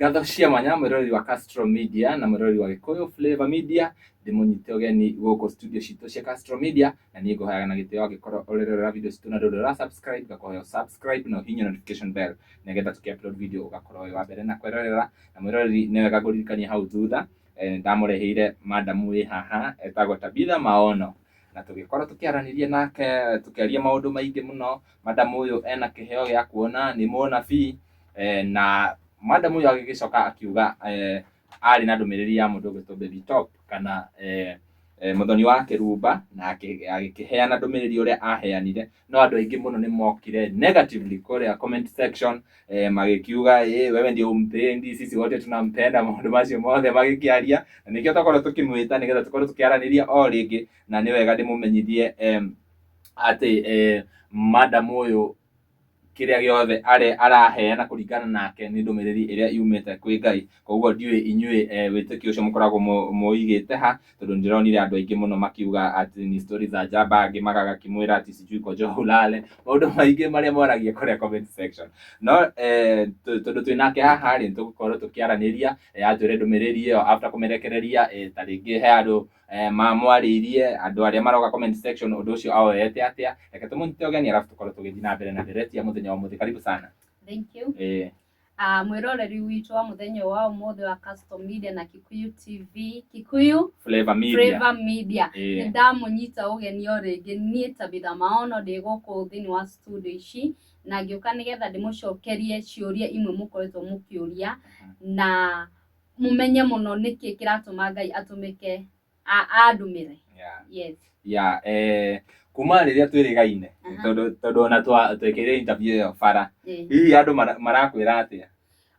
Ngatho cia mwanya mwĩroreri wa Castro Media na mwĩroreri wa Gĩkũyũ Flavor Media, ndĩmũnyite ũgeni gũkũ studio citũ cia Castro Media, na niĩ ngũhoyaga na gĩtĩo angĩkorwo ũrerorera video citũ na ndũrĩ ũra subscribe, ngakũhoya ũ subscribe na ũhihinye notification bell nĩgetha tũkĩ upload video ũgakorwo wĩ wa mbere na kwĩrorera. Na mwĩroreri nĩ wega ngũririkanie hau thutha, nĩndamũreheire madam wĩ haha etagwo Tabitha Maono, na tũgĩkorwo tũkĩaranĩria nake tũkĩaria maũndũ maingĩ mũno. Madam ũyũ ena kĩheo gĩa kuona, nĩ mũnabii. Na madam ũyũ agĩgĩcoka akiuga arĩ na ndũmĩrĩri ya mũndũ ũgwĩtwo Baby Top kana Mũthoni wa Kĩrumba, na agĩkĩheana ndũmĩrĩri ũrĩa aheanire, no andũ aingĩ mũno nĩ mokire negatively kũrĩa comment section, magĩkiuga ĩ wewe ndio humpendi, sisi wote tunampenda, maũndũ macio mothe magĩkĩaria, na nĩkĩo twakorwo tũkĩmwĩta nĩgetha tũkorwo tũkĩaranĩria o rĩngĩ, na nĩ wega ndĩmũmenyithie atĩ madam ũyũ kĩrĩa gĩothe are araheana kũringana nake nĩ ndũmĩrĩri ĩrĩa yumĩte kwĩ Ngai. Koguo ndiũĩ inyuĩ wĩtĩkio ũcio mũkoragwo mũigĩte ha, tondũ ndĩronire andũ aingĩ mũno makiuga atĩ ni story za jaba, angĩ magakĩmwĩra atĩ sijui koja ulale, maũndũ maingĩ marĩa moragia kũrĩa comment section. No tondũ twĩ nake haha rĩ, nĩtũgũkorwo tũkĩaranĩria, atwĩre ndũmĩrĩri ĩyo after kũmĩrekereria, ta rĩngĩ he andũ mamwarĩirie, andũ arĩa maroka comment section ũndũ ũcio awoete atĩa. Reke tũmũnyite ũgeni arabu tũkorwo tũgĩthiĩ na mbere na ndereti ya mũthenya wa ũmũthĩ. Karibu sana. Thank you. Mwĩroreri witũ wa mũthenya wa ũmũthĩ wa Custom Media na Kikuyu TV, Kikuyu Flavor Media. Flavor Media. Nĩ ndamũnyita ũgeni o rĩngĩ niĩ Tabitha Maono ndĩ gũkũ thĩinĩ wa studio ici na ngĩũka nĩgetha ndĩmũcokerie ciũria imwe mũkoretwo mũkĩũria na mũmenye mũno nĩkĩ kĩratũma Ngai atũmĩke andũmĩre. Yes. Yeah, kuma rĩrĩa twĩrĩgaine, tondũ ona twekĩire interview ĩyo bara, hihi andũ marakwĩra atĩa?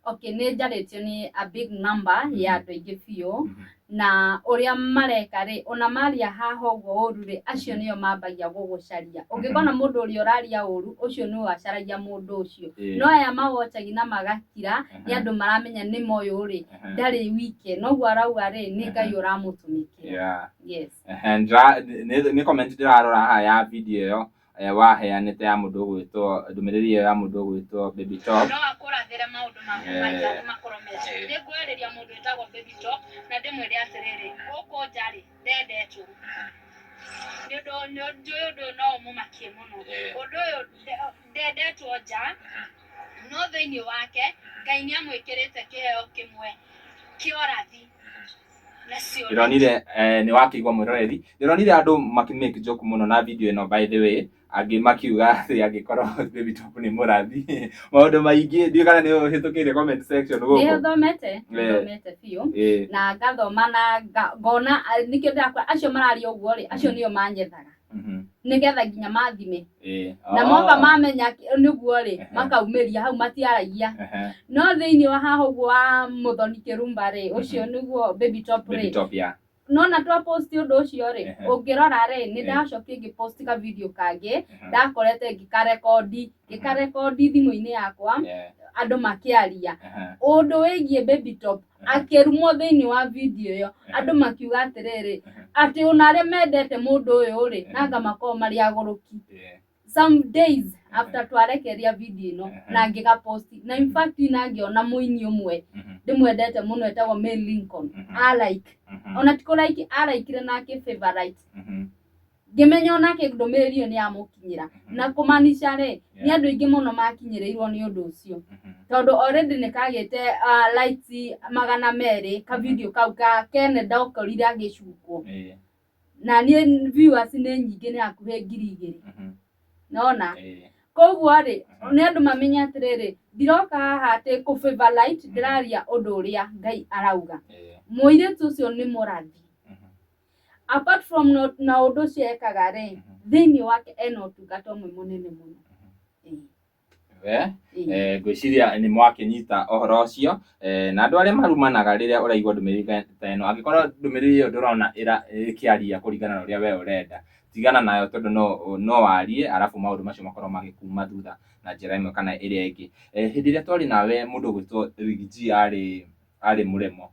Okay, nĩ njarĩtio nĩ a big number ya andũ aingĩ biũ, na ũrĩa mareka rĩ, ona maria haha ũguo ũru rĩ, acio nĩo mambagia gũgũcaria. Ũngĩkona mũndũ ũrĩa ũraria ũru, ũcio nĩwe acaragia mũndũ ũcio. No aya mawochagi na magakira, nĩ andũ maramenya nĩ moyũ rĩ, ndarĩ wike, noguo arauga rĩ, nĩ Ngai ũramũtũmĩkĩra. Yes. Nĩ comment ndĩrarora haha ya video ĩyo waheanĩte ya mũndũ ũgwĩtwo, ndũmĩrĩri ĩyo ya mũndũ ũgwĩtwo Baby Top. No akũrathĩre maũndũ maku maitũ makorwo mega. Nĩ ngwarĩria mũndũ wĩtagwo Baby Top na ndĩmwĩre atĩrĩrĩ, gũkũ nja rĩ, ndendetwo. Nĩ ũndũ njũĩ ũndũ ũyũ no ũmũmakie mũno. Ũndũ ũyũ ndendetwo nja, no thĩinĩ wake Ngai nĩ amwĩkĩrĩte kĩheo kĩmwe kĩa ũrathi. Ndĩronire nĩ wakĩigua mwĩroreri, ndĩronire andũ makĩ make joke mũno na video ĩno by the way, angĩ makiuga atĩ angĩkorwo Baby Top nĩ mũrathi, maũndũ maingĩ, ndiũĩ kana nĩ ũhĩtũkĩire comment section gũkũ. Nĩ thomete, thomete biũ na ngathoma na ngona nĩkĩo ndĩrakwĩra acio mararia ũguo rĩ, acio nĩo manyethaga nĩgetha nginya mathime na moka mamenya nĩguo rĩ, makaumĩria hau matiaragia. No thĩinĩ wa haha ũguo wa Mũthoni Kĩrumba rĩ, ũcio nĩguo Baby Top Baby rĩ, Top, yeah. nona twa post ũndũ ũcio rĩ, ũngĩrora rĩ, nĩ ndacokire ngĩ post ka video kangĩ ndakorete ngĩkarekondi ngĩkarekondi thimũ-inĩ yakwa, andũ makĩaria ũndũ wĩgiĩ Baby Top akĩrumwo thĩinĩ wa video ĩyo, andũ makiuga atĩrĩrĩ, atĩ ona arĩa mendete mũndũ ũyũ rĩ, nanga makorwo marĩ agũrũki. Some days after twarekeria video ĩno na ngĩga post, na in fact na ngĩona mũini ũmwe ndĩmwendete mũno etagwo May Lincoln a like, ona ti kũ like, araikire na akĩ favorite, ngĩmenya onake ndũmĩrĩri ĩyo nĩ yamũkinyĩra, na kũmanisha rĩ, nĩ andũ aingĩ mũno makinyĩrĩirwo nĩ ũndũ ũcio, tondũ already nĩ kagĩte likes 200 ka video kau ka kene ndakorire agĩcukwo, na niĩ viewers nĩ nyingĩ, nĩ hakuhĩ 2000. Nona koguo rĩ, nĩ andũ mamenye atĩrĩrĩ, ndiroka haha atĩ kũ favorite, ndĩraria ũndũ ũrĩa Ngai arauga. Mũirĩtu ũcio nĩ mũrathi. Apart from na ũndũ ũcio ekaga rĩ, thĩinĩ wake ena ũtungata ũmwe mũnene mũno. We ngwĩciria nĩ mwakĩnyita ũhoro ũcio, na andũ arĩa marumanaga rĩrĩa ũraigua ndũmĩrĩri ta ĩno, angĩkorwo ndũmĩrĩri ĩyo ndũrona ĩkĩaria kũringana na ũrĩa we ũrenda, tigana nayo, tondũ no warie arabu maũndũ macio makorwo magĩkuma thutha na njĩra ĩmwe kana ĩrĩa ĩngĩ. Hĩndĩ ĩrĩa twarĩ nawe, mũndũ ũgwĩtwo Riggy G arĩ mũremo.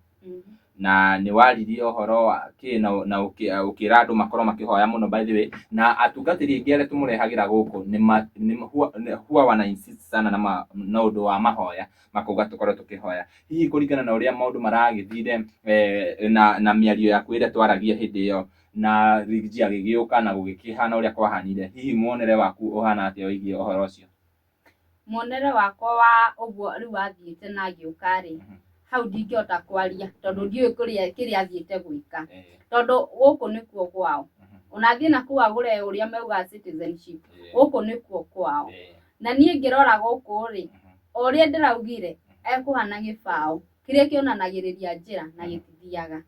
Na nĩ waririe ũhoro wa kĩ na na ũkĩra andũ makorwo makĩhoya mũno. By the way, na atungatĩri aingĩ arĩa tũmũrehagĩra gũkũ nĩ huwa wana insist sana na ũndũ wa mahoya, makauga tũkorwo tũkĩhoya. Hihi kũringana na ũrĩa maũndũ maragĩthire, na mĩario yaku ĩrĩa twaragia hĩndĩ ĩyo, na Riggy agĩgĩũka na gũgĩkĩhana ũrĩa kwahanire, hihi muonere waku ũhana atĩa wĩgiĩ ũhoro ũcio? Muonere wakwa wa ũguo rĩu athiĩte na agĩũka rĩ, hau ndingĩhota kwaria tondũ ndiũĩ kũrĩa kĩrĩa athiĩte gwĩka, tondũ gũkũ nĩkuo kwao. Ona athiĩ na kũu agũre ũrĩa mauga citizenship, gũkũ nĩkuo kwao. Na niĩ ngĩrora gũkũ rĩ, o ũrĩa ndĩraugire, ekũhana gĩbaũ kĩrĩa kĩonanagĩrĩria njĩra na gĩtithiaga,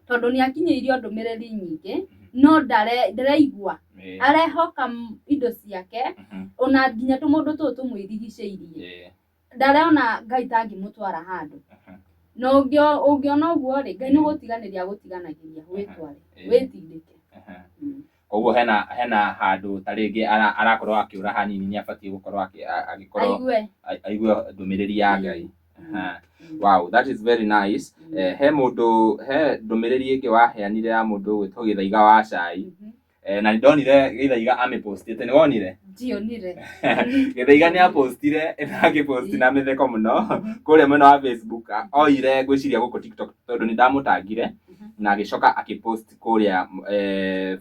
tondũ nĩ akinyĩirio ndũmĩrĩri nyingĩ no ndaraigua, arehoka indo ciake, ona nginya tũmũndũ tũtũ tũmwĩrigicĩirie. Ndarona Ngai tangĩmũtwara handũ. Na ũngĩona ũguo rĩ, Ngai nĩ gũtiganĩria agũtiganagĩria, wĩtware, wĩtindĩke. Koguo hena handũ ta rĩngĩ arakorwo akĩũra hanini, nĩ abatiĩ gũkorwo agĩkorwo aigue aigue ndũmĩrĩri ya Ngai. Wow, that is very nice. He mũndũ, he ndũmĩrĩri ĩngĩ waheanire ya mũndũ ũgwĩtwo Gĩthaiga wa Cai. Na nĩ ndonire Gĩthaiga amĩpostĩte, nĩ wonire? Ndionire. Gĩthaiga nĩ apostire na agĩposti na mĩtheko mũno kũrĩa mwena wa Facebook. Oire ngwĩciria gũkũ TikTok, tondũ nĩ ndamũtangire na agĩcoka akĩpost kũrĩa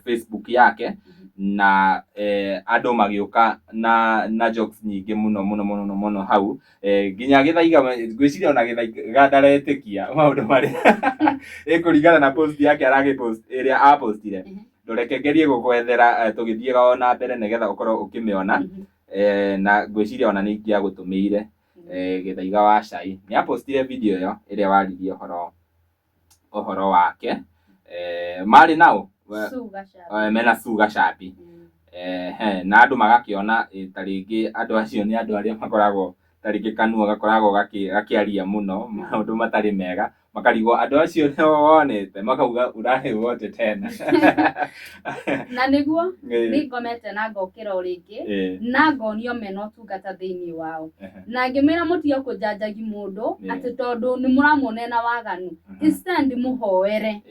Facebook yake, na andũ magĩũka na jokes nyingĩ mũno mũno mũno mũno hau, nginya Gĩthaiga, ngwĩciria ona Gĩthaiga ndaretĩkia maũndũ marĩa ĩkũringana na post yake aragĩpost ĩrĩa apostire. Ndũreke ngerie gũgwethera, tũgĩthiĩga o na mbere, nĩgetha ũkorwo ũkĩmĩona. Na ngwĩciria ona nĩ ingĩagũtũmĩire. Gĩthaiga wa Cai nĩ apostire video ĩyo ĩrĩa waririe ũhoro wake, marĩ nao Sue Gacambi. Mena Sue Gacambi. He, na andũ magakĩona, ta rĩngĩ andũ acio nĩ andũ arĩa makoragwo ta rĩngĩ kanua gakoragwo gakĩaria mũno maũndũ matarĩ mega, makarigwo andũ acio nĩo wonete makauga urahe wote tena. Na nĩguo nĩ ngomete na ngokĩra o rĩngĩ na ngonio mena ũtungata thĩinĩ wao, na ngĩmwĩra mũtige kũnjanjagi mũndũ atĩ tondũ nĩ mũramuona ena waganu. Instead mũhoere,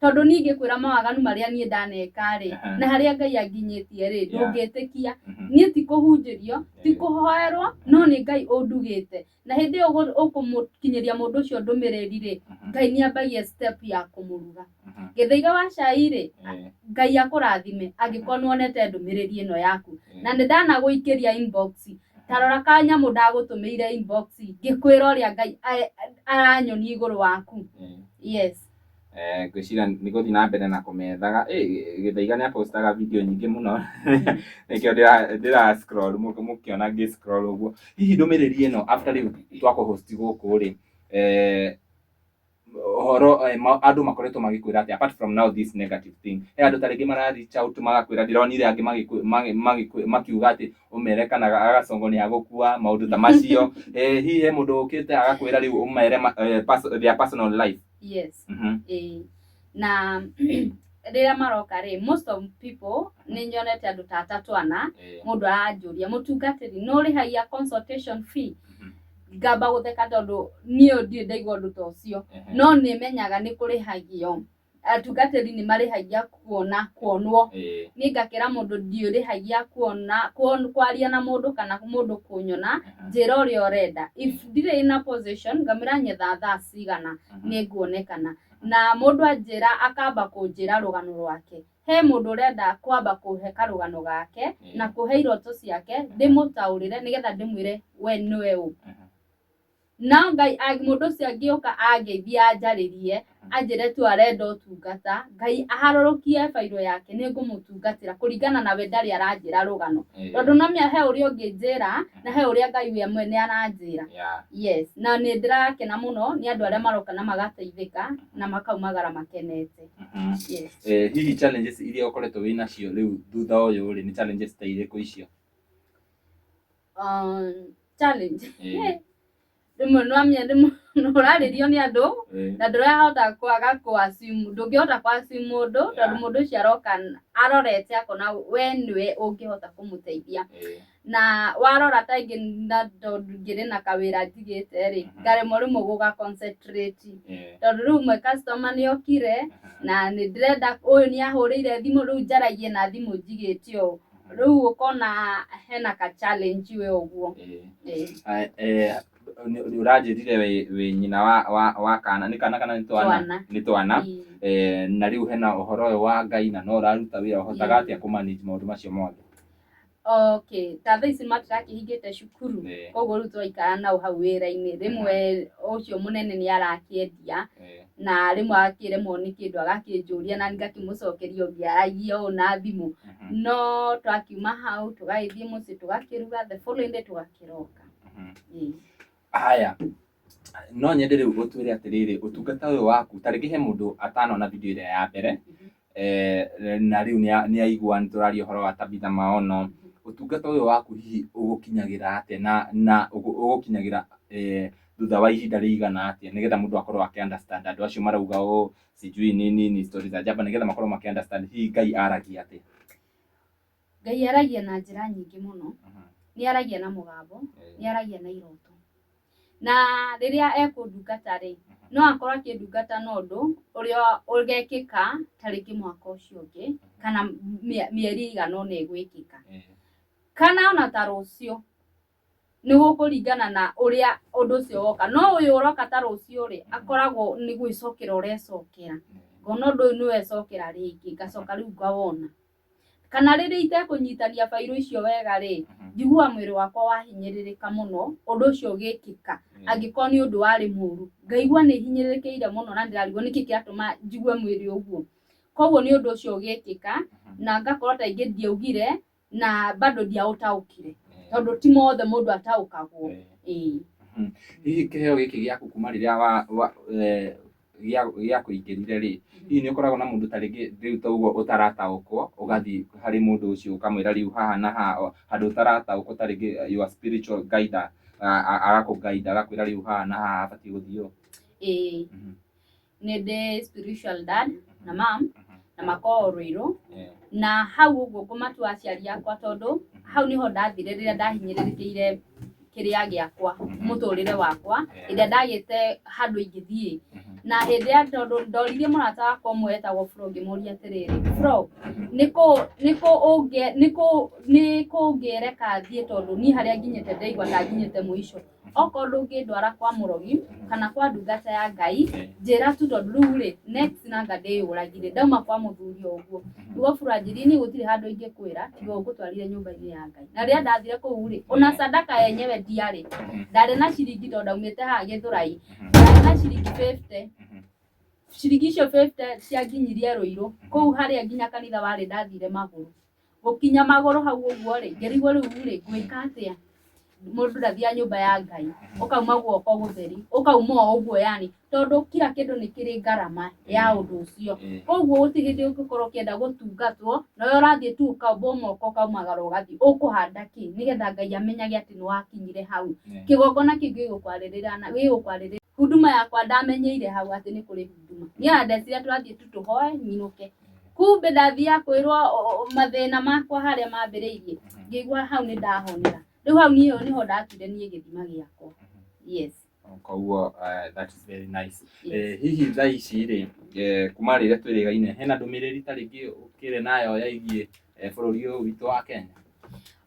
tondũ niĩ ingĩkwĩra mawaganu marĩa niĩ ndaneka rĩ, na harĩa Ngai anginyĩtie rĩ, ndũngĩtĩkia. Niĩ ti kũhunjĩrio, ti kũhoerwo, no nĩ Ngai ũndugĩte, na hĩndĩ ĩyo ũkũmũkinyĩria mũndũ ũcio ndũmĩrĩri rĩ, Ngai nĩ ambagia step ya kũmũruga. Gĩthaiga wa Cai rĩ, Ngai akũrathime angĩkorwo nĩwonete ndũmĩrĩri ĩno yaku, na nĩ ndanagũikĩria inbox. Ta rora kanyamũ ndagũtũmĩire inbox ngĩkwĩra ũrĩa Ngai aranyonia igũrũ waku. Yes. Ngwĩciria nĩ gũthiĩ na mbere na kũmethaga. Gĩthaiga nĩ apostaga video nyingĩ mũno, nĩkĩo ndĩra scroll, mũkĩona ngĩ scroll ũguo. Hihi ndũmĩrĩri ĩno, after rĩu twakũhost gũkũ rĩ, ũhoro andũ makoretwo magĩkwĩra atĩ, apart from now this negative thing, he andũ ta rĩngĩ mara reach out magakwĩra, ndĩronire angĩ makiuga atĩ ũmere kana Agacongo nĩ agũkua, maũndũ ta macio. Hihi he mũndũ ũkĩte agakwĩra rĩu ũmere their personal life? Yes. Ĩĩ, na rĩrĩa maroka rĩ, most of people, nĩ nyonete andũ ta atatũ ana. Mũndũ aranjũria, "Mũtungatĩri, nĩ ũrĩhagia consultation fee?" Ngamba gũtheka tondũ niĩ ndirĩ ndaigua ũndũ ta ũcio, no nĩ menyaga nĩ kũrĩhagio, atungatĩri nĩ marĩhagia kuona kuonwo. Niĩ ngakĩra mũndũ ndiũrĩhagia kuona kwaria na mũndũ kana mũndũ kũnyona. Njĩra ũrĩa ũrenda. If ndirĩ in a position, ngamwĩra nyetha thaa cigana nĩ nguonekana. Na mũndũ anjĩra, akamba kũnjĩra rũgano rwake. He mũndũ ũrenda kwamba kũhe karũgano gake na kũhe iroto ciake, ndĩmũtaũrĩre nĩgetha ndĩmwĩre we nĩwe ũ. No Ngai mũndũ ũcio angĩũka angeithia, anjarĩrie, anjĩre tu arenda ũtungata, Ngai aharũrũkie bairo yake, nĩ ngũmũtungatĩra kũringana na we ndarĩ aranjĩra rũgano, tondũ no he ũrĩa ũngĩnjĩra na he ũrĩa Ngai we mwene aranjĩra. Yes, na nĩ ndĩrakena mũno nĩ andũ arĩa maroka na magateithĩka na makaumagara makenete. Yes. Hihi challenges iria ũkoretwo wĩ nacio rĩu thutha ũyũ rĩ, nĩ challenges ta irĩkũ icio? Challenge, rĩmwe nwamia rĩmwe. Ũrarĩrio nĩ andũ na ndũrahota kwaga kũ assume, ndũngĩhota kũ assume mũndũ tondũ mũndũ ũcio aroka arorete akona we nĩwe ũngĩhota kũmũteithia. Na warora ta ingĩ na tondũ ngĩrĩ na kawĩra njigĩte rĩ, ngaremwo rĩmwe gũga concentrate tondũ rĩu mwe customer nĩ okire na nĩ ndĩrenda ũyũ nĩ ahũrĩire thimũ, rĩu njaragie na thimũ njigĩte ũũ, rĩu ũkona hena ka challenge we ũguo. Nĩ ũranjĩrire wĩ nyina wa kana, nĩ kana kana nĩ twana? Nĩ twana. Na rĩu hena ũhoro ũyũ wa Ngai na no ũraruta wĩra, ũhotaga atĩa kũ manage maũndũ macio mothe? Okay, ta thaa ici matirakĩhingĩte cukuru, koguo rĩu tũraikara nao hau wĩra-inĩ. Rĩmwe ũcio mũnene nĩ arakĩendia na rĩmwe agakĩremwo nĩ kĩndũ agakĩnjũria na ngakĩmũcokeria ũngĩaragia ũũ na thimũ. No twakiuma hau tũgagĩthiĩ mũciĩ tũgakĩruga, the following day tũgakĩroka. Haya, no nyende rĩu ũtwĩre atĩrĩrĩ, ũtungata ũyũ waku, ta rĩngĩ he mũndũ atanona video ĩrĩa ya mbere, na rĩu nĩ aigua nĩ tũraria ũhoro wa Tabitha Maono, ũtungata ũyũ waku hihi ũgũkinyagĩra atĩa na ũgũkinyagĩra thutha wa ihinda rĩigana atĩa, nĩgetha mũndũ akorwo akĩ understand andũ acio marauga ũũ sijui nini ni stories za jaba, nĩgetha makorwo makĩ understand hihi Ngai aragia atĩa? Ngai aragia na njĩra nyingĩ mũno. Nĩ aragia na mũgambo, nĩ aragia na iroto. Na rĩrĩa ekũndungata rĩ, no akorwo akĩndungata na ũndũ ũrĩa ũgekĩka ta rĩngĩ mwaka ũcio ũngĩ kana mĩeri ĩigana ũna ĩgwĩkĩka, kana ona ta rũciũ, nĩ gũkũringana na ũrĩa ũndũ ũcio woka. No ũyũ ũroka ta rũciũ rĩ, akoragwo nĩ gwĩcokera ũrecokera, ngona ũndũ ũyũ nĩ wecokera rĩngĩ, ngacoka rĩu ngawona. Kana rĩrĩa itekũnyitania bairũ icio wega rĩ, njiguaga mwĩrĩ wakwa wahinyĩrĩrĩka mũno ũndũ ũcio ũgĩkĩka. Angĩkorwo nĩ ũndũ warĩ mũru, ngaigua nĩ hinyĩrĩrĩkĩire mũno na ndĩrarigwo nĩkĩ kĩratũma njigue mwĩrĩ ũguo. Koguo nĩ ũndũ ũcio ũgĩkĩka na ngakorwo ta ingĩ ndiaugire na bado ndiaũtaũkire, tondũ ti mothe mũndũ ataũkagwo. Hihi kĩheo gĩkĩ gĩaku kuma rĩrĩa gĩakũingĩrire rĩ, hihi nĩ ũkoragwo na mũndũ ta rĩngĩ rĩu ta ũguo ũtarataũkwo, ũgathiĩ harĩ mũndũ ũcio ũkamwĩra rĩu haha na haha handũ ũtarataũkwo, ta rĩngĩ your spiritual guide agakũguide agakwĩra rĩu haha na haha habatiĩ gũthiĩ ũũ? Ĩĩ, nĩ ndĩ spiritual dad na mom na makoragwo Ruiru, na hau ũguo ngũmatua aciari akwa tondũ hau nĩho ndathire rĩrĩa ndahinyĩrĩrĩkĩire kĩrĩa gĩakwa, mũtũrĩre wakwa, ĩrĩa ndagĩte handũ ingĩthiĩ. Na hĩndĩ ya tondũ ndoririe mũrata wakwa ũmwe wetagwo Flo, ngĩmũria atĩrĩrĩ, Flo, nĩkũ ũngĩreka thiĩ, tondũ niĩ harĩa nginyĩte ndaigua ta nginyĩte mũico. Okorwo ndũngĩndwara kwa mũrogi kana kwa ndungata ya Ngai, njĩra tu, tondũ rĩu rĩ next nanga ndĩyũragire ndauma kwa mũthuri o ũguo. Nĩguo Flo anjĩrire niĩ gũtirĩ handũ ingĩkwĩra tiga ũngũtwarire nyũmba-inĩ ya Ngai. Na rĩrĩa ndathire kũu rĩ, ona sadaka yenyewe ndiarĩ, ndarĩ na ciringi tondũ ndaumĩte haha Gĩthũrai, ndarĩ na ciringi 50. Ciringi icio 50 cianginyirie Ruiru kũu harĩa nginya kanitha warĩ, ndathire magũrũ. Gũkinya magũrũ hau ũguo rĩ, ngĩrigwo rĩu rĩ ngwĩka atĩa. Mũndũ ndathiaga nyũmba ya Ngai ũkauma guoko gũtheri, ũkauma o ũguo, yani tondũ kila kĩndũ nĩ kĩrĩ ngarama ya ũndũ ũcio. Koguo gũtirĩ hĩndĩ ũngĩkorwo ũkĩenda gũtungatwo na we ũrathiĩ tu ũkaumbwo moko ũkaumagara ũgathiĩ, ũkũhanda kĩ nĩgetha Ngai amenyage atĩ nĩ wakinyire hau. Kĩgongona kĩu gĩgũkwarĩrĩra huduma yakwa ndamenyeire hau atĩ nĩ kũrĩ huduma. Niĩ ona ndeciria tũrathiĩ tu tũhoe nyinũke, kumbe ndathiaga kwĩrwo mathĩna makwa harĩa mambĩrĩirie. Ngĩigua hau nĩ ndahonera. Rĩu hau niĩ nĩho ndatuire niĩ gĩthima gĩakwa. Yes. Koguo that is very nice. Hihi thaa ici rĩ, kuma rĩrĩa twĩrĩgaine, hena ndũmĩrĩri ta rĩngĩ ũkĩrĩ nayo yaigiĩ bũrũri ũyũ witũ wa Kenya?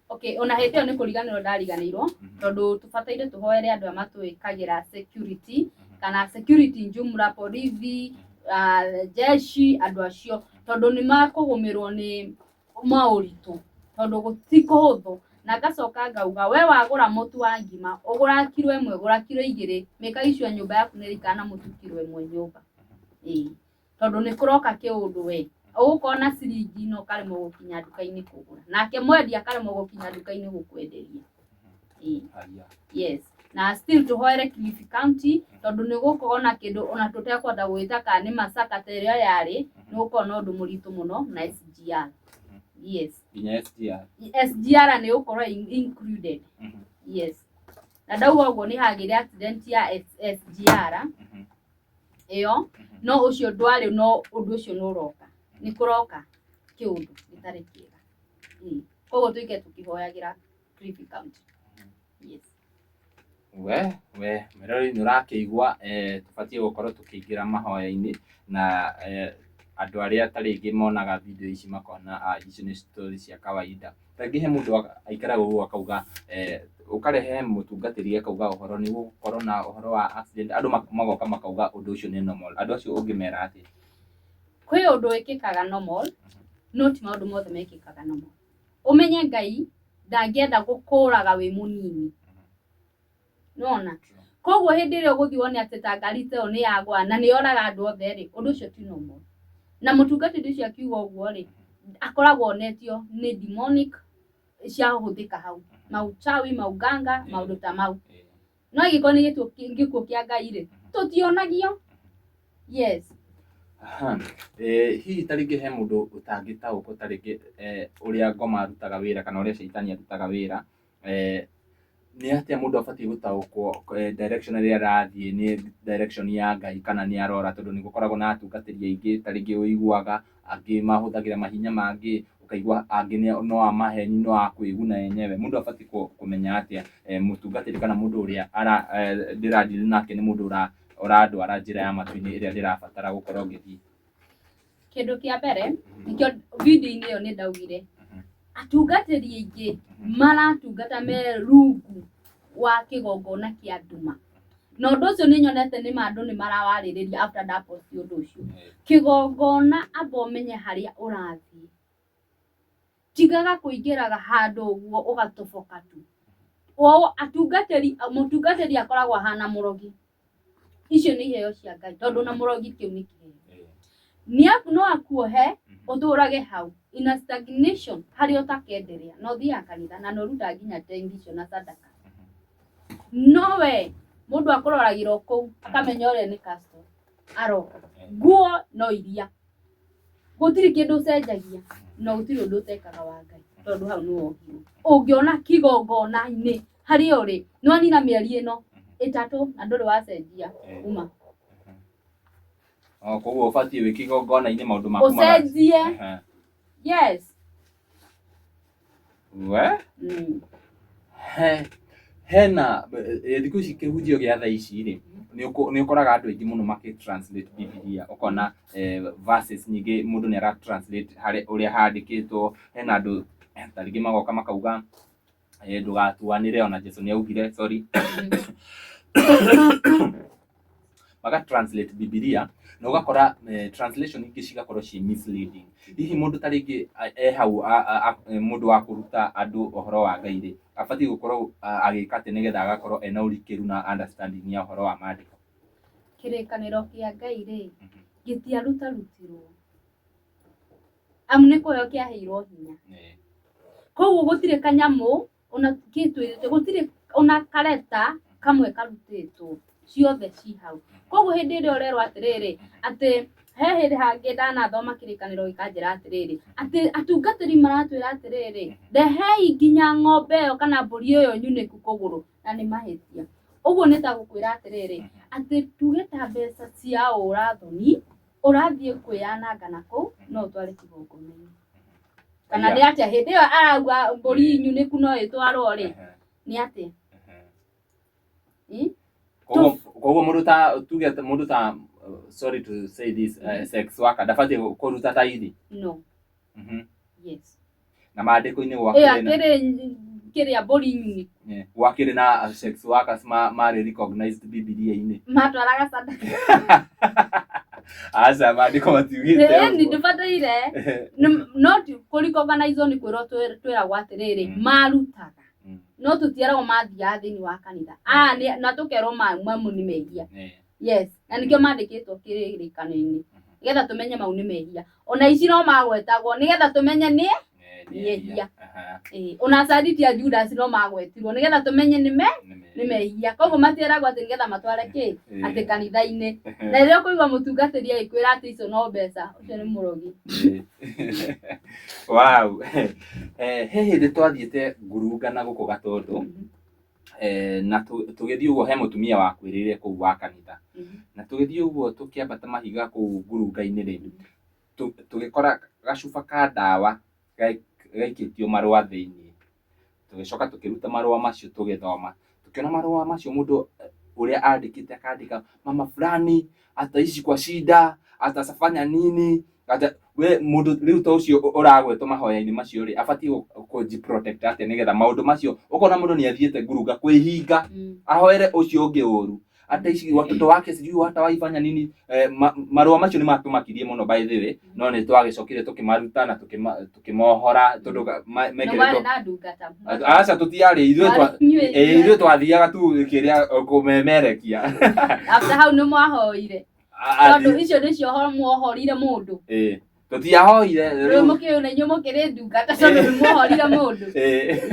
Okay, ona hĩndĩ ĩyo nĩ kũriganĩrwo ndariganĩirwo, tondũ tũbataire tũhoere andũ aya matwĩkagĩra security kana security njumla, borithi, jeshi, andũ acio, tondũ nĩ makũgũmĩrwo nĩ maũritũ, tondũ gũti kũhũthũ. Na ngacoka ngauga we wagũra mũtu wa ngima, ũgũra kiro 1, gũra kiro 2, mĩkaga icio nyũmba yaku nĩ ĩraikara na mũtu kiro 1 nyũmba. Ĩĩ, tondũ nĩ kũroka kĩũndũ we ũgũkorwo na ciringi no ũkaremwo gũkinya nduka-inĩ kũgũra, nake mwendia akaremwo gũkinya nduka-inĩ gũkwenderia. Ĩĩ. Yes, na still tũhoere Kilifi County, tondũ nĩ gũkorwo na kĩndũ ona tũtekwenda gwĩta kana nĩ masaka ta ĩrĩa yarĩ, nĩ gũkorwo na ũndũ mũritũ mũno na SGR. Yes. Nginya SGR? SGR nĩ gũkorwo included. Yes. Na ndauga ũguo nĩ hagĩire accident ya SGR ĩyo, no ũcio ndwarĩ, no ũndũ ũcio nĩ ũroka, nĩ kũroka kĩũndũ gĩtarĩ kĩega. Koguo tũikare tũkĩhoyagĩra Kilifi County. Yes. We mwĩroreri nĩ ũrakĩigua, tũbatiĩ gũkorwo tũkĩingĩra mahoya-inĩ na andũ arĩa ta rĩngĩ monaga video ici makona icio nĩ story cia kawaida. Ta rĩngĩ he mũndũ aikaraga ũguo akauga, ũkarehe mũtungatĩri akauga ũhoro nĩ gũgũkorwo na ũhoro wa accident, andũ magoka makauga ũndũ ũcio nĩ normal. Andũ acio ũngĩmera atĩa? Kwĩ ũndũ wĩkĩkaga normal, no ti maũndũ mothe mekĩkaga normal. Ũmenye Ngai ndangĩenda gũkũraga wĩ mũnini. Nĩwona? Koguo hĩndĩ ĩrĩa ũgũthiĩ wone atĩ ta ngari ta ĩyo nĩ yagwa na nĩ yoraga andũ othe rĩ, ũndũ ũcio ti normal. Na mũtungatĩri ũcio akiuga ũguo rĩ, akoragwo onetio nĩ demonic ciahũthĩka hau. Mauchawi, mauganga, maũndũ ta mau. No angĩkorwo nĩ gĩkuũ kĩa Ngai rĩ, tũtionagio. Yes. Aha. Hihi ta rĩngĩ he mũndũ ũtangĩtaũkwo ta rĩngĩ ũrĩa ngoma arutaga wĩra kana ũrĩa caitani arutaga wĩra, nĩ atĩa mũndũ abatiĩ gũtaũkwo direction ĩrĩa arathiĩ nĩ direction ya Ngai kana nĩ arora, tondũ nĩ gũkoragwo na atungatĩri aingĩ ta rĩngĩ ũiguaga angĩ mahũthagĩra mahinya mangĩ, ũkaigua angĩ no a maheni, no a kwĩguna enyewe. Mũndũ abatiĩ kũmenya atĩa mũtungatĩri kana mũndũ ũrĩa ndĩra deal nake nĩ mũndũ ũrandwara njĩra ya matu-inĩ ĩrĩa ndĩrabatara gũkorwo ngĩthiĩ? Kĩndũ kĩa mbere nĩkĩo video-inĩ ĩyo nĩ ndaugire atungatĩri aingĩ maratungata me rungu wa kĩgongona kĩa nduma, na ũndũ ũcio nĩ nyonete nĩ ma andũ nĩ marawarĩrĩria after ndapost ũndũ ũcio. Kĩgongona, amba ũmenye harĩa ũrathiĩ, tigaga kũingĩraga handũ ũguo ũgatoboka tu. O atungatĩri, mũtungatĩri akoragwo ahana mũrogi. Icio nĩ iheo cia Ngai, tondũ na mũrogi kĩu nĩ kĩheo. Nĩ no akuohe ũtũrage hau in a stagnation harĩa ũtakenderea, na ũthiaga kanitha na nĩ ũrutaga nginya tendi icio na sadaka, no we mũndũ akũroragĩra o kũu akamenya ũrĩa nĩ custom aroka. Nguo no iria, gũtirĩ kĩndũ ũcenjagia, na gũtirĩ ũndũ ũtekaga wa Ngai, tondũ hau nĩ wohirwo. Ũngĩona kĩgongona-inĩ harĩa ũrĩ nĩ wanina mĩeri ĩno 3 na ndũrĩ wacenjia, uma. Oh, koguo ũbatiĩ wĩ kĩgongona-inĩ maũndũ maku ũcenjie. Yes. We he hena thikũ ici kĩhunjio gĩa thaa ici rĩ, nĩ ũkoraga andũ aingĩ mũno makĩ translate Bibilia, ũkona verses nyingĩ mũndũ nĩ ara translate harĩ ũrĩa handĩkĩtwo. Hena andũ ta rĩngĩ magoka makauga ndũgatuanĩre, ona Jesu nĩ augire, sorry, maga translate Bibilia na ũgakora translation ingĩ cigakorwo ci misleading. Hihi mũndũ ta rĩngĩ e hau mũndũ wa kũruta andũ ũhoro wa Ngai rĩ, abatiĩ gũkorwo agĩka atĩ nĩgetha agakorwo ena ũrikĩru na understanding ya ũhoro wa maandĩko? Kĩrĩkanĩro kĩa Ngai rĩ, gĩtiarutarutirwo, amu nĩ kũheo kĩaheirwo hinya. Koguo gũtirĩ kanyamũ ona gĩtwĩrĩte, gũtirĩ ona kareta kamwe karutĩtwo, ciothe ci hau. Koguo hĩndĩ ĩrĩa ũrerwo atĩrĩrĩ, atĩ he hĩndĩ hangĩ ndanathoma kĩrĩkanĩro gĩkanjĩra atĩrĩrĩ, atĩ atungatĩri maratwĩra atĩrĩrĩ, rehei nginya ng'ombe ĩyo kana mbũri ĩyo nyunĩku kũgũrũ, na nĩ mahĩtia. Ũguo nĩ ta gũkwĩra atĩrĩrĩ, atĩ tuge ta mbeca cia ũrathoni ũrathiĩ kwĩyananga na kũu, no ũtware kĩgongona-inĩ kana nĩ atĩa? Hĩndĩ ĩyo arauga mbũri nyunĩku no ĩtwarwo rĩ, nĩ atĩa? Koguo mũndũ ta tuge atĩ mũndũ ta sorry to say this, sex worker ndabatiĩ kũruta taithi? No. Yes. Na maandĩko-inĩ ĩyo gwakĩrĩ na akĩrĩ kĩrĩa mbũri nyunĩku. Gwakĩrĩ na sex workers marĩ recognized Bibilia-inĩ? Matwaraga sadaka. Aca, maandĩko matiugĩte Ĩni ũguo. Ndũbataire. No kũrecognize nĩ kwĩrwo twĩragwo atĩrĩrĩ, marutaga, no tũtiaragwo mathiaga thĩinĩ wa kanitha. Ah, na tũkerwo mamu nĩ mehia. Yes, na nĩkĩo mandĩkĩtwo kĩrĩkanĩro-inĩ, nĩgetha tũmenye mau nĩ mehia. Ona ici no magwetagwo nĩgetha tũmenye nĩ nĩ ehia. Ona acariti a Judas no magwetirwo nĩgetha tũmenye nĩ me nĩ nĩ mehia. Koguo matieragwo atĩ nĩgetha matware kĩ atĩ kanitha-inĩ. Na rĩrĩa ũkũigua mũtungatĩri agĩkwĩra atĩ icio no mbeca, ũcio nĩ mũrogi. Wow. He hĩndĩ twathiĩte ngurunga na gũkũ Gatũndũ. Na tũgĩthiĩ ũguo he mũtumia wakuĩrĩire kũu wa kanitha. Na tũgĩthiĩ ũguo tũkĩambata mahiga kũu ngurunga-inĩ rĩ, tũgĩkora gacuba ka ndawa gaikĩtio marũa thĩinĩ. Tũgĩcoka tũkĩruta marũa macio tũgĩthoma. Tũkĩona marũa macio mũndũ ũrĩa andĩkĩte akandĩka mama fulani ataishi kwa shida, atafanya nini, ata we mũndũ rĩu ta ũcio ũragwetwo mahoya-inĩ macio rĩ, abatiĩ kũji protect atĩa nĩgetha maũndũ macio ũkona mũndũ nĩ athiĩte ngurunga kwĩhinga ahoere ũcio ũngĩ ũru, ataishi watoto wake, sijui watawaifanya nini. Marũa macio nĩ matũmakirie mũno, by the way, no nĩ twagĩcokire tũkĩmaruta na tũkĩmohora tondũ Nĩ mekĩrĩtwo warĩ na ndungata? Aca, tũtiarĩ ithuĩ. Ithuĩ twathiaga tu kĩrĩa kũmemerekia. After hau nĩ mwahoire? Tondũ icio nĩcio mwohorire mũndũ. Ĩĩ, tũtiahoire. Rĩu mũkĩũĩ na inyuĩ mũkĩrĩ ndungata tondũ nĩ mwohorire mũndũ. Yes.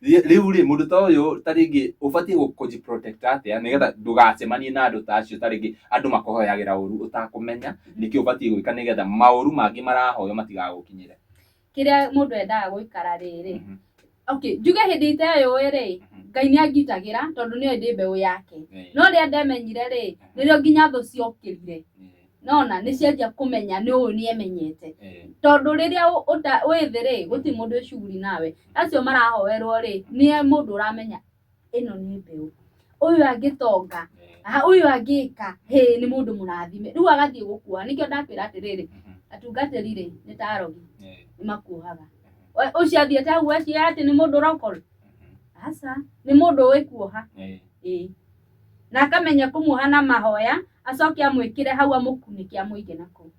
Rĩu rĩ, mũndũ ta ũyũ ta rĩngĩ ũbatiĩ kũji-protect atĩa nĩgetha ndũgacemanie na andũ ta acio, ta rĩngĩ andũ makũhoyagĩra ũru ũtakũmenya? Nĩkĩ ũbatiĩ gwĩka nĩgetha maũru mangĩ marahoywo matigagũkinyĩre? Kĩrĩa mũndũ endaga gũikara rĩrĩ, okay, njuge hĩndĩ iteyũĩ rĩ, Ngai nĩ angitagĩra tondũ nĩoĩ ndĩ mbeũ yake. No rĩrĩa ndemenyire rĩ, nĩrĩo nginya thũ ciokĩrire. Nona nĩ cianjia kũmenya nĩ ũyũ nĩ emenyete. Tondũ rĩrĩa wĩ thĩ rĩ, gũtirĩ mũndũ wĩ shughuli nawe. Acio marahoerwo rĩ, nĩ mũndũ ũramenya ĩno nĩ mbeũ, ũyũ angĩtonga, ũyũ angĩka hĩ, nĩ mũndũ mũrathime. Rĩu agathiĩ gũkuoha. Nĩkĩo ndakwĩra atĩrĩrĩ, atungatĩri rĩ, nĩ ta arogi, nĩ makuohaga. Ũcio athiĩte hau eciria atĩ nĩ mũndũ ũrokore? Aca, nĩ mũndũ ũĩ kuoha. Ĩĩ, na akamenya kũmuoha na mahoya, acoke amwĩkĩre hau, amũkunĩke, amũige na kũu.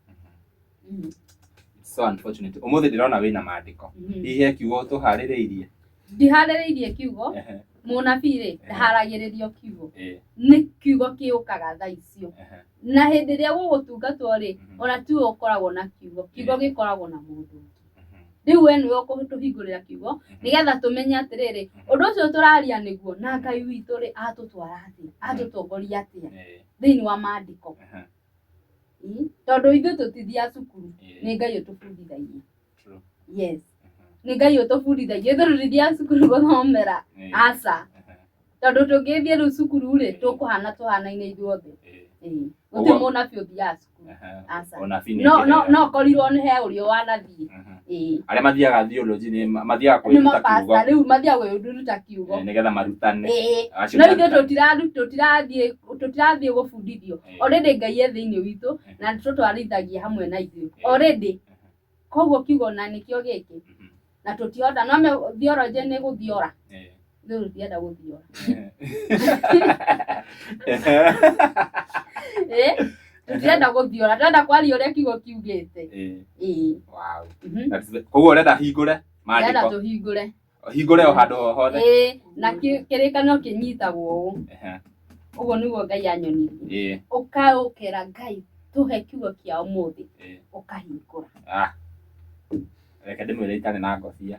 So unfortunate. Ũmũthĩ ndĩrona wĩna maandĩko. Hihi he kiugo tũharĩrĩirie? Ndiharĩrĩirie kiugo. Mũnabii rĩ, ndaharagĩrĩrio kiugo. Nĩ kiugo kĩũkaga thaa icio. Na hĩndĩ ĩrĩa gũgũtungatwo rĩ, ona tiwe ũkoragwo na kiugo, kiugo gĩkoragwo na mũndũ ũngĩ. Rĩu we nĩwe ũkũtũhingũrĩra kiugo nĩgetha tũmenye atĩrĩrĩ, ũndũ ũcio tũraria nĩguo, na Ngai witũ rĩ, atũtwara atĩa, atũtongoria atĩa thĩinĩ wa maandĩko. Tondũ ithuĩ tũtithiaga cukuru, nĩ Ngai ũtũbundithagia. Yes, nĩ Ngai ũtũbundithagia. Ithuĩ tũtithiaga cukuru gũthomera. Aca, tondũ tũngĩthiĩ rĩu cukuru rĩ, tũkũhana tũhanaine ithuothe. Gũtirĩ mũnabii ũthiaga cukuru. Aca. Ũnabii nĩ No no kĩheo. No korirwo nĩ he ũrĩa wanathiĩ. Arĩa mathiaga theology nĩ mathiaga Nĩ kwĩruta mapasta kiugo. Rĩu mathiaga kwĩruta kiugo. Nĩgetha marutane. Acio No ithuĩ marutane. Tũtirathiĩ gũbundithio. Already Ngai e thĩinĩ witũ na tũtwarithagia hamwe na ithuĩ already. Koguo kiugo na nĩkĩo gĩkĩ na tũtihota no me theology nĩ gũthiora. Ithuĩ tũtienda gũthiora. Tũtirenda gũthiora, tũrenda kwaria ũrĩa kiugo kiugĩte. Ĩĩ. Wow. Koguo ũrenda hingũre Ndĩrenda maandĩko? Tũhingũre. Hingũre o handũ o hothe. Ĩĩ, na kĩrĩkanĩro kĩnyitagwo ũũ. Ũguo nĩguo Ngai anyonirie. Ũkaũkĩra Ngai tũhe kiugo kĩa ũmũthĩ, ũkahingũra. Ah. Reke ndĩmwĩre itarĩ na ngobia.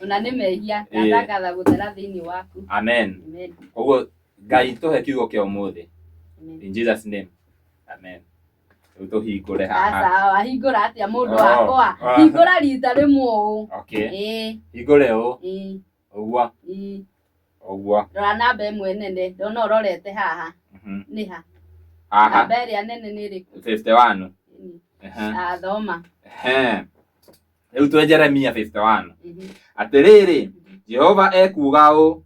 Ona nĩ mehia. Ndatangatha gũthera thĩinĩ waku. Amen. Amen. Koguo Ngai tũhe kiugo kĩa ũmũthĩ. Amen. In Jesus name. Amen. Rĩu tũhingũre haha. Aca, wahingũra atĩa mũndũ Oh, wakwa? ah. Hingũra rita rĩmwe ũũ. Okay. Ĩĩ. Hingũre ũũ. Ĩĩ. Ũguo. Ĩĩ. Ũguo. Rora namba ĩmwe nene, ndona ũrorete haha. Nĩ ha? Haha. Namba ĩrĩa nene nĩ ĩrĩkũ? 51. Ĩni. Ah, thoma. Ehe. Rĩu twĩ Jeremia 51. Atĩrĩrĩ, Jehova ekuuga ũũ: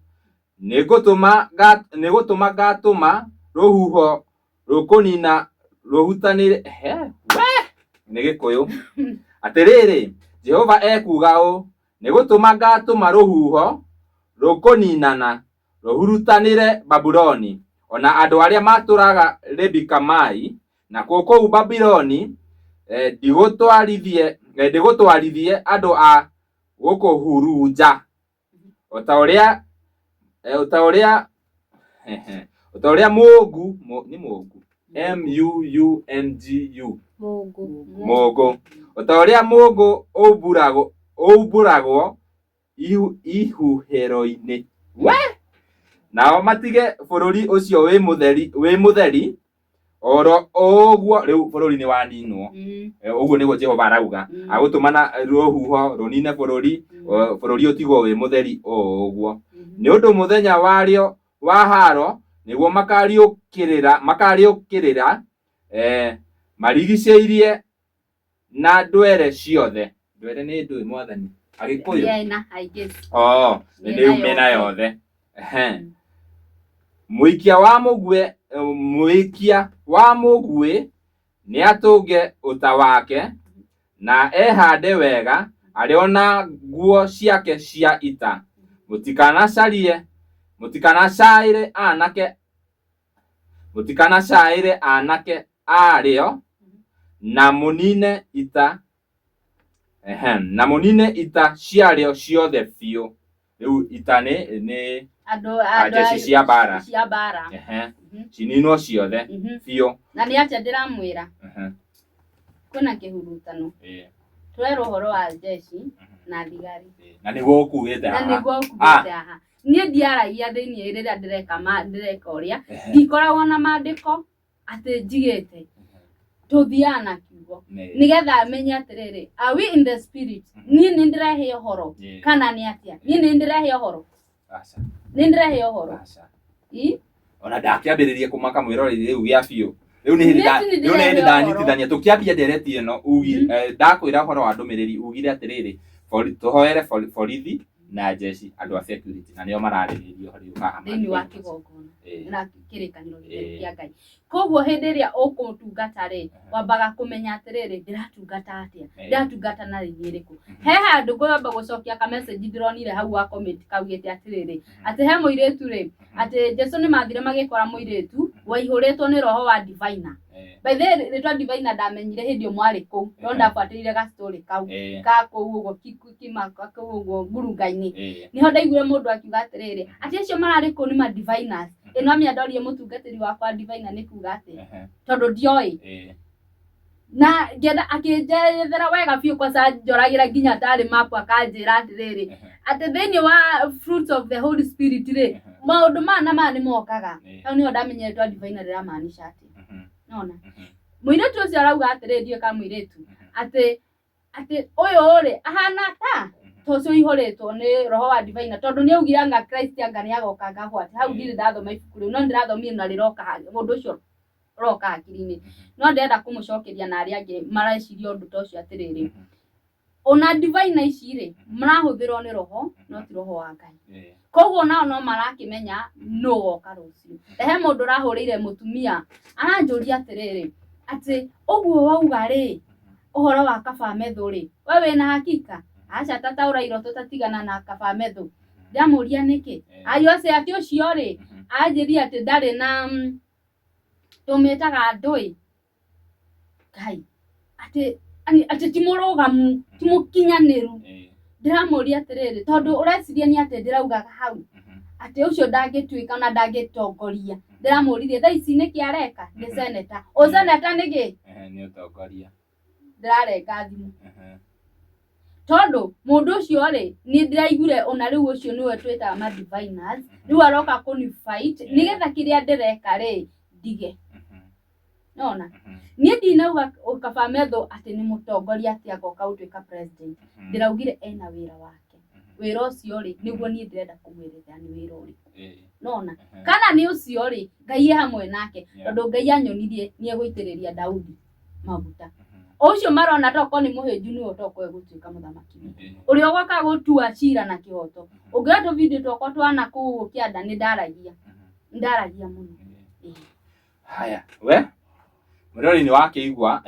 Nĩgũtũma ngatũma rũhuho rũkũnina rũhutanĩre he we nĩ Gĩkũyũ. Atĩrĩrĩ, Jehova ekuuga ũũ: Nĩgũtũma ngatũma rũhuho rũkũninana rũhurutanĩre Babuloni, ona andũ arĩa matũũraga Lebi-Kamai, nakuo kũu Babuloni ndigũtwarithie andũ a gũkũhurunja, o ta ũrĩa mũũngũ nĩ mũũngũ, m u u n g u. Mungu. Mũũngũ, o ta ũrĩa mũũngũ ũmbũragwo ihuhĩro-inĩ we, nao matige bũrũri ũcio wĩ mũtheri oro ũguo. Rĩu bũrũri nĩ waninwo. Ũguo nĩguo Jehova arauga. Agũtũmana rũhuho rũnine bũrũri, bũrũri ũtigwo wĩ mũtheri o ũguo. Nĩ ũndũ mũthenya warĩo wa haro nĩguo makariũkĩrĩra makariũkĩrĩra marigicĩirie na ndwere ciothe. Ndwere nĩ ndũĩ mwathani Agĩkũyũ. Mĩena, I guess. Oh, nĩ Mĩena mĩena yothe. yothe. Ehe. Mũikia wa mũguĩ, mũikia wa mũguĩ nĩatũnge ũta wake na ehande wega arĩ o na nguo ciake cia ita. Mũtikanacarie, mũtikanacaĩre anake, mũtikanacaĩre anake arĩo na mũnine ita, ehe, na mũnine ita ciarĩo ciothe biũ. Rĩu ita nĩ Andũ andũ Jeshi cia mbara. Cia mbara. Ehe, cininwo ciothe biũ. Na nĩ atĩa ndĩramwĩra Ehe, kwĩna kĩhurutano. Tũrerwo ũhoro wa jeshi na thigari. Na nĩguo ũkuĩte Na haha. nĩguo ũkuĩte haha. Niĩ ndiaragia thĩiniĩ rĩrĩa ndĩreka ndĩreka ũrĩa ndikoragwo na maandĩko atĩ njigĩte tũthiaga na kiugo nĩgetha menye atĩrĩrĩ, are we in the spirit? Niĩ nĩ ndĩrehe ũhoro kana nĩ atĩa? Niĩ nĩ ndĩrehe ũhoro, Aca, nĩ ndĩrehe ũhoro. aca. Ĩ? Ona ndakĩambĩrĩria kũmaka mwĩroreri rĩu gĩa biũ. Rĩu nĩ hĩndĩ Niĩ ti nĩ rĩu nĩ hĩndĩ ndĩrehe ũhoro. ndanyitithania tũkĩambia ndereti ĩno ugire ndakwĩra ũhoro wa ndũmĩrĩri ugire atĩrĩrĩ, tũhoere borithi na jeshi andũ a security na nĩo mararĩrĩrio rĩu haha Thĩinĩ wa maandĩko-inĩ. kĩgongona na kĩrĩkanĩro gĩtheru kĩa Ngai. Koguo hĩndĩ ĩrĩa ũkũtungata rĩ, wambaga kũmenya atĩrĩrĩ, ndĩratungata atĩa, ndĩratungata na rĩngĩ ĩrĩkũ. He handũ ngwamba gũcokia ka message ndĩronire hau wa comment kaugĩte atĩrĩrĩ, atĩ he mũirĩtu rĩ, atĩ Jesu nĩ mathire magĩkora mũirĩtu waihũrĩtwo nĩ roho wa diviner. By the way, rĩtwa diviner ndamenyire hĩndĩ ĩyo mwarĩ kũu, no ndabuatĩrĩire ga story kau ka kũu ũguo kimaka kũu ũguo ngurunga-inĩ. Niho ndaiguire mũndũ akiuga atĩrĩrĩ, atĩ acio mararĩ kũu nĩ ma diviners. Ĩno amĩa ndorie mũtungatĩri wakwa diviner nĩ kuga atĩa, tondũ ndioĩ. Na ngĩenda akĩnjerethera wega biũ kwanza njoragĩra nginya ndarĩ map akanjĩra atĩrĩrĩ, atĩ thĩinĩ wa fruits of the Holy Spirit rĩ, maũndũ maya na maya nĩ mokaga. Hau nĩho ndamenyire rĩtwa diviner rĩramaanisha atĩa. Nona mũirĩtu ũcio arauga atĩrĩrĩ, ndiũĩ kana mũirĩtu, atĩ atĩ ũyũ rĩ ahana ta ta ũcio ũihũrĩtwo nĩ roho wa diviner, tondũ nĩ augire anga Christ anga nĩ agoka anga what. Hau ndirĩ ndathoma ibuku rĩu, no nĩndĩrathomire na rĩroka ũndũ ũcio ũroka hakiri-inĩ. No ndĩrenda kũmũcokeria na arĩa angĩ mareciria ũndũ ta ũcio atĩrĩrĩ, ona diviner ici rĩ marahũthĩrwo nĩ roho no ti roho wa Ngai. Koguo nao no marakĩmenya nũ woka rũciũ. He mũndũ ũrahũrĩire mũtumia aranjũria atĩrĩrĩ, atĩ ũguo wauga rĩ ũhoro wa kaba metho rĩ, we wĩna hakika? Aca tata ũrairwo tũtatigana na kaba metho. Ndamũria nĩkĩ? Ayo acio atĩ ũcio rĩ anjĩria atĩ ndarĩ na tũmĩtaga ndũĩ Ngai atĩ atĩ ti mũrũgamu ti mũkinyanĩru. Ndĩramũria atĩrĩrĩ, tondũ ũreciria nĩ atĩ ndĩraugaga hau atĩ ũcio ndangĩtuĩka na ndangĩtongoria. Ndĩramũririe thaa ici nĩkĩ areka? Nĩ seneta. Ũ seneta nĩkĩ? Nĩ ũtongoria. Ndĩrarenga thimũ. Tondũ mũndũ ũcio rĩ nĩ ndĩraiguire ona rĩu ũcio nĩwe twĩtaga ma diviners, rĩu aroka kũni fight nĩgetha kĩrĩa ndĩreka rĩ ndige. Nona niĩ ndinauga kaba metho atĩ nĩ mũtongoria atĩ agoka gũtuĩka president. Ndĩraugire ena wĩra wake. Wĩra ũcio rĩ nĩguo niĩ ndĩrenda kũmwerethera nĩ wĩra ũrĩkũ. Nona kana nĩ ũcio rĩ Ngai e hamwe nake, tondũ Ngai anyonirie nĩ egũitĩrĩria Daudi maguta. Ũcio marona tokorwo nĩ mũhĩnju nĩwe tokorwo egũtuĩka mũthamaki witũ, ũrĩa ũgoka gũtua cira na kĩhoto. Ũngĩona tũbindio twakwa twana kũu kĩanda nĩ ndaragia, ndaragia mũno. Haya, we mwĩroreri nĩ wakĩigua,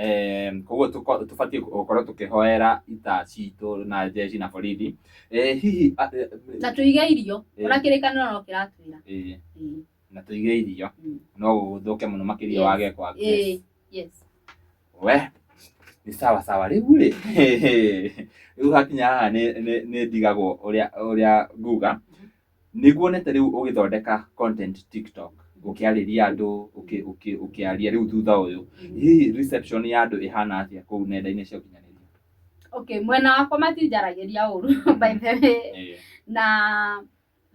koguo tũbatiĩ gũkorwo tũkĩhoera ita citũ na jeshi na borithi. Hihi Na tũige irio, ona kĩrĩkanĩro no kĩratwĩra. Na tũige irio no gũthũke mũno makĩria wage kwa. Yes. We nĩ sawa sawa. Rĩu rĩ rĩu hakinya haha nĩ ndigagwo ũrĩa nguga nĩguo nete rĩu ũgĩthondeka content TikTok ũkĩarĩria andũ ũkĩaria rĩu thutha ũyũ, hihi reception ya andũ ĩhana atĩa kũu nenda-inĩ cia ũkinyanĩria? Okay, mwena wakwa matinjaragĩria ũru by the way, na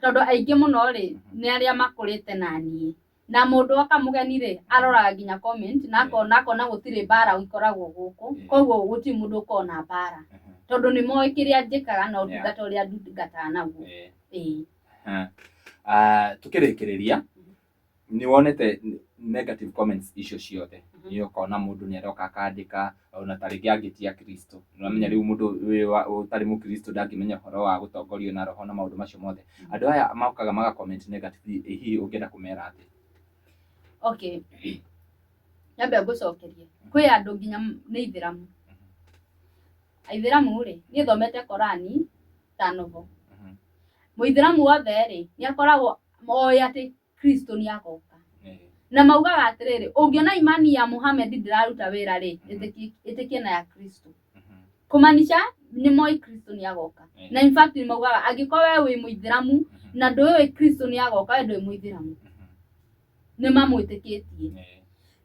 tondũ aingĩ mũno rĩ nĩ arĩa makũrĩte na niĩ, na mũndũ oka mũgeni rĩ aroraga nginya comment na akona akona gũtirĩ mbara ikoragwo gũkũ, koguo gũtirĩ mũndũ ũkoragwo na mbara tondũ nĩ moĩ kĩrĩa njĩkaga na ũtungata ũrĩa ndungataga naguo. Ĩĩ. Aha. Tukĩrĩkĩrĩria, nĩ wonete negative comments icio ciothe, nĩ ũkona mũndũ nĩ aroka akandĩka ona ta rĩngĩ angĩtia Kristo, nĩ ũramenya rĩu mũndũ ũtarĩ mũkristo ndangĩmenya ũhoro wa gũtongorio na roho na maũndũ macio mothe. Andũ aya mokaga maga comment negatively, hihi ũngĩenda kũmera atĩa? Okay, nyambe ngũcokerie, kwĩ andũ nginya nĩ ithĩramu. Aithĩramu rĩ, niĩ thomete Korani ta novel. Mũithĩramu wothe rĩ, nĩ akoragwo oĩ atĩ Kristo nĩ agoka. Na maugaga atĩrĩrĩ, ũngĩona imani ya Muhammad ndĩraruta wĩra rĩ, ĩtĩkie na ya Kristo. Kũmanisha nĩ moĩ Kristo nĩ agoka. Na in fact nĩ maugaga angĩkorwo we wĩ mũithĩramu na ndũĩ Kristo nĩ agoka, we ndũĩ mũithĩramu. Nĩ mamwĩtĩkĩtie.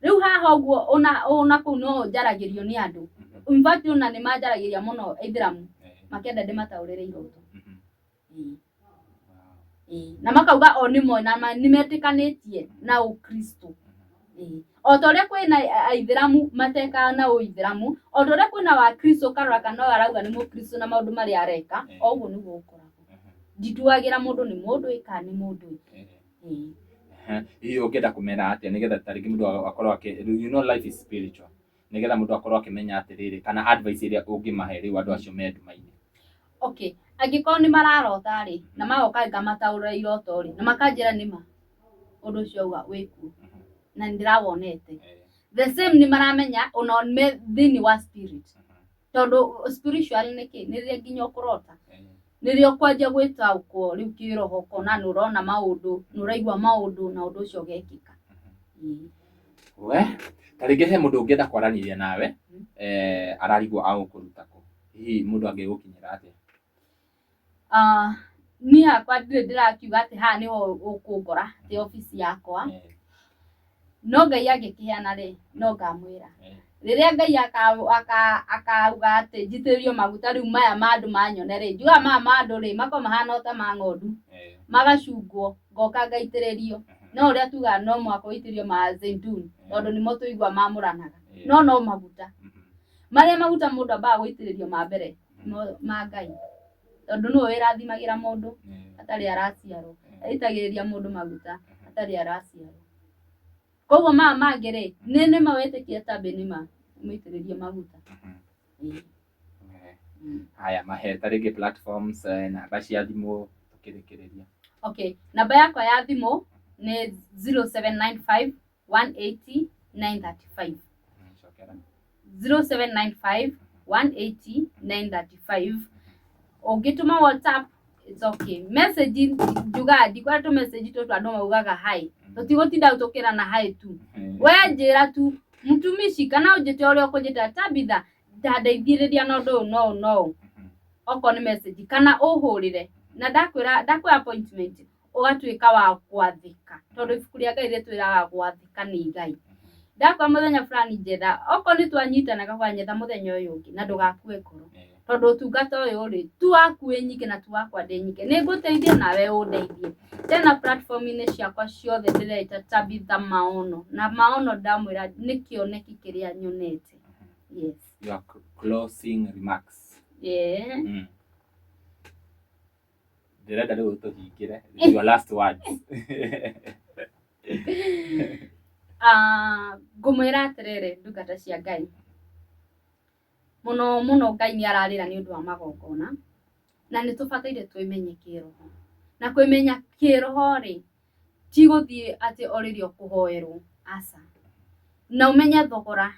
Rĩu haha ũguo ona kũu no njaragĩrio nĩ andũ. In fact ona nĩ manjaragĩria mũno aithĩramu, makĩenda ndĩmataũrĩre iroto. Na makauga o nĩ moĩ na nĩ metĩkanĩtie na ũkristo. O ta ũrĩa kwĩna aithĩramu matekaga na ũithĩramu, o ta ũrĩa kwĩna wa Kristo ũkarora kana ũyũ arauga nĩ mũkristo na maũndũ marĩa areka, o ũguo nĩguo gũkoragwo. Ndituagĩra mũndũ nĩ mũndũ ĩ kana nĩ mũndũ ĩ. Hihi ũngĩenda kũmera atĩa nĩgetha ta rĩngĩ mũndũ akorwo akĩ, you know life is spiritual, nĩgetha mũndũ akorwo akĩmenya atĩrĩrĩ, kana advice ĩrĩa ũngĩmahe rĩu andũ acio me nduma-inĩ? Okay, angĩkorwo nĩ mararota rĩ, na magoka ngamataũrĩra iroto rĩ, na makanjĩra nĩma ũndũ ũcio auga wĩkuo na nĩndĩrawonete, the same nĩ maramenya ona me thĩinĩ wa spirit, tondũ spiritual nĩ kĩ? Nĩ rĩrĩa nginya ũkũrota, nĩrĩo ũkwanjia gwĩtaũkwo rĩu kĩroho, ũkona nĩ ũrona maũndũ, nĩ ũraigua maũndũ, na ũndũ ũcio ũgekĩka. We ta rĩngĩ he mũndũ ũngĩenda kwaranĩria nawe, ararigwo agũkũruta kũ, hihi mũndũ angĩgũkinyĩra atĩa? Niĩ hakwa ndirĩ ndĩrakiuga atĩ haha nĩho ũkũngora, atĩ obici yakwa, no Ngai angĩkĩheana rĩ, no ngamwĩra. Rĩrĩa Ngai akauga atĩ njitĩrĩrio maguta rĩu maya ma andũ manyone rĩ, njugaga maya ma andũ rĩ, makorwo mahana o ta ma ng'ondu, magacungwo, ngoka ngaitĩrĩrio. No ũrĩa tugaga no mũhaka ũitĩrĩrio ma zaituni, tondũ nĩmo tũigua mamũranaga, no maguta marĩa maguta mũndũ ambaga gũitĩrĩrio ma mbere ma Ngai, tondũ nĩwe wĩrathimagĩra mũndũ atarĩ araciarwo, aitagĩrĩria mũndũ maguta atarĩ araciarwo. Koguo maya mangĩ rĩ, nĩ nĩma wĩtĩkie tambĩ nĩma mũitĩrĩrie maguta. Haya, mahe ta rĩngĩ platforms, namba cia thimũ tũkĩrĩkĩrĩria. Okay, namba yakwa ya thimũ nĩ 0795 180 935. Cokera. 0795 180 935. Ũngĩtũma WhatsApp, it's okay. Message njugaga ndikwenda tũ message tũtũ andũ maugaga hi, tũtigũtinda tũkĩrana hi tu. We njĩra tu mtumishi, kana ũnjĩte ũrĩa ũkũnjĩta, Tabitha, ndandeithĩrĩria na ũndũ ũyũ no ũũ no ũũ, okorwo nĩ message kana ũhũrĩre, na ndakwĩra ndakũhe appointment, ũgatuĩka wa gwathĩka, tondũ ibuku rĩa Ngai rĩtwĩraga gwathĩka nĩ Ngai. Ndakwa mũthenya fulani njetha, okorwo nĩ twanyitana gakwa nyetha mũthenya ũyũ ũngĩ, na ndũgakue ngoro, tondũ ũtungata ũyũ rĩ, tu waku wĩ nyike na tu wakwa ndĩ nyike, nĩ ngũteithia nawe ũndeithie. Tena platform-inĩ ciakwa ciothe ndĩreita Tabitha Maono, na Maono ndamwĩra nĩ kĩoneki kĩrĩa nyonete. Yes. Your closing remarks. Yeah. Ndĩrenda rĩu ũtũhingĩre your last words. Ngũmwĩra atĩrĩrĩ, ndungata cia Ngai, mũno mũno Ngai nĩ ararĩra nĩ ũndũ wa magongona, na nĩ tũbataire twĩmenye kĩroho. Na kwĩmenya kĩroho rĩ, ti gũthiĩ atĩ o rĩrĩa ũkũhoerwo, aca. Na ũmenye thogora,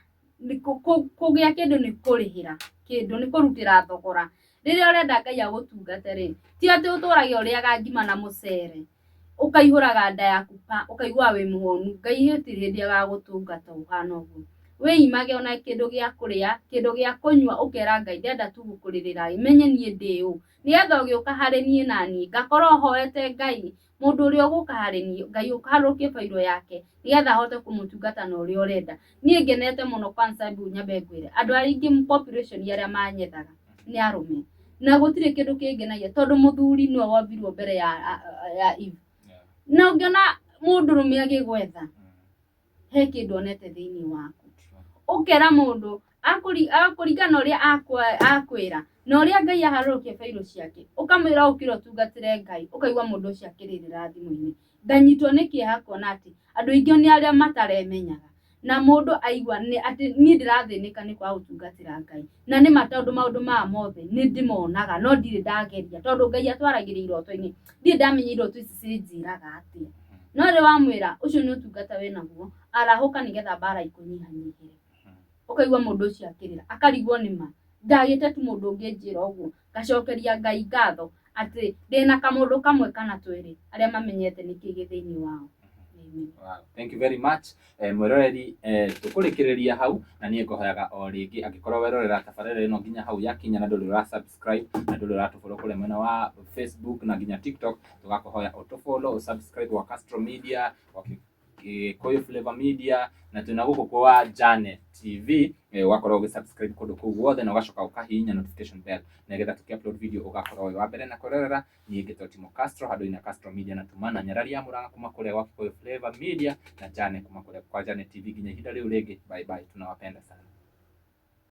kũgĩa kĩndũ nĩ kũrĩhĩra kĩndũ, nĩ kũrutĩra thogora. Rĩrĩa ũrenda Ngai agũtungate rĩ, ti atĩ ũtũrage ũrĩaga ngima na mũcere, ũkaihũraga nda yaku pa, ũkaigua wĩ mũhũnu. Ngai gũtirĩ hĩndĩ agagũtungata ũhana ũguo. Wĩimage ona kĩndũ gĩa kũrĩa, kĩndũ gĩa kũnyua, ũkera Ngai ndĩrenda tu gũkũrĩrĩra, menye niĩ ndĩ ũ, nĩgetha ũgĩũka harĩ niĩ na niĩ ngakorwo hoete Ngai, mũndũ ũrĩa ũgũka harĩ niĩ, Ngai ũharũrũkie bairũ yake, nĩgetha ahote kũmũtungata na ũrĩa ũrenda. Niĩ ngenete mũno kwanza, hebu nyambe ngwĩre, andũ aingĩ population arĩa manyethaga nĩ arũme, na gũtirĩ kĩndũ kĩngenagia tondũ mũthuri nĩwe wombirwo mbere ya Eve. Na ũngĩona mũndũrũme agĩgwetha, he kĩndũ onete thĩinĩ waku. Ũkera mũndũ Akũringana na ũrĩa akwĩra na ũrĩa Ngai aharũrũkia bairũ ciake, ũkamwĩra ũkĩra ũtungatĩre Ngai, ũkaigua mũndũ ũcio akĩrĩrĩra thimũ-inĩ. Nganyitwo nĩ kĩeha kuona atĩ andũ aingĩ nĩ arĩa mataremenyaga, na mũndũ aigua nĩ atĩ niĩ ndĩrathĩnĩka nĩ kwaga gũtungatĩra Ngai. Na nĩ ma tondũ maũndũ maya mothe nĩ ndĩmonaga no ndirĩ ndageria, tondũ Ngai atwaragĩria iroto-inĩ, ndirĩ ndamenya iroto ici cinjĩraga atĩa. No rĩrĩa wamwĩra ũcio nĩ ũtungata wĩnaguo, arahũka nĩgetha mbara ikũnyihanyihĩre. Ũkaigua mũndũ ũcio akĩrĩra, akarigwo nĩ ma ndagĩte tu mũndũ ũngĩnjĩra ũguo. Ngacokeria Ngai ngatho atĩ ndĩna kamũndũ kamwe kana twĩrĩ arĩa mamenyete nĩkĩ gĩ thĩinĩ wao. Amen. Wow. Thank you very much. Mwĩroreri, tũkũrĩkĩrĩria hau na niĩ ngũhoyaga o rĩngĩ angĩkorwo werorera tabarĩra ĩno nginya hau yakinya na ndũrĩ ũra subscribe na ndũrĩ ũratũfollow kũrĩa mwena wa Facebook na nginya TikTok, tũgakũhoya ũtũfollow, ũsubscribe gwa Castro Media, gwa Gĩkũyũ Flavor Media na twĩna gũkũ kwa Jane TV, ũgakorwo ũgĩ subscribe kũndũ kũu guothe na ũgacoka ũkahihinya notification bell nĩgetha tũkĩ upload video ũgakorwo wĩ wa mbere na kwĩrorera. Niĩ ngĩtwo Timo Castro handũ-inĩ ya Castro Media na Tumana Nyarari ya Mũrang'a kuma kũrĩa gwa Gĩkũyũ Flavor Media na Jane kuma kũrĩa kwa Jane TV. Nginya ihinda rĩu rĩngĩ, bye bye, tunawapenda sana.